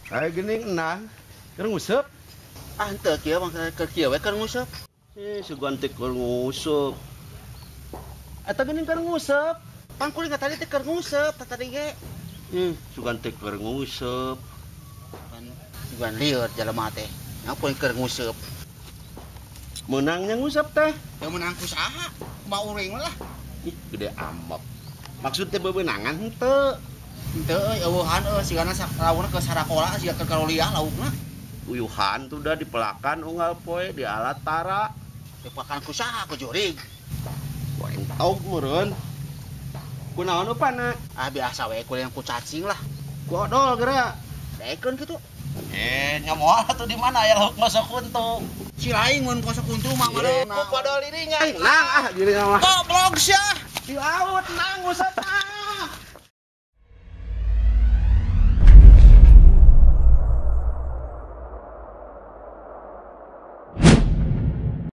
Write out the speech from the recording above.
Ayo geuning nang. Keur nguseup. Ah henteu kieu mah keur kieu we keur nguseup. Eh, sugan teh keur nguseup. Eta geuning keur nguseup. Pan kuring tadi teh keur nguseup tah tadi ge. Ih, sugan teh keur nguseup. Pan sugan lieur jelema teh. Nya kuring keur nguseup. Meunangnya nguseup teh. Ya meunang ku saha? Kumaha uring lah. Ih, gede ambek. Maksud teh bebenangan henteu. Henteu euy eueuhan euy sigana laukna ke sarakola siga keur karuliah laukna. Uyuhan tuh dah dipelakan unggal poe di alat tara. Dipelakan ku saha ku jurig. Ku entog meureun. Kunaon upana? Ah biasa we kuring ku cacing lah. Ku odol geura. Daekeun kitu. Eh, nyamoal atuh di mana aya lauk kosok kuntu. Si lain mun kosok kuntu mah Ku podol dirinya. Nang ah dirinya mah. Goblok sia. Di laut nang usap.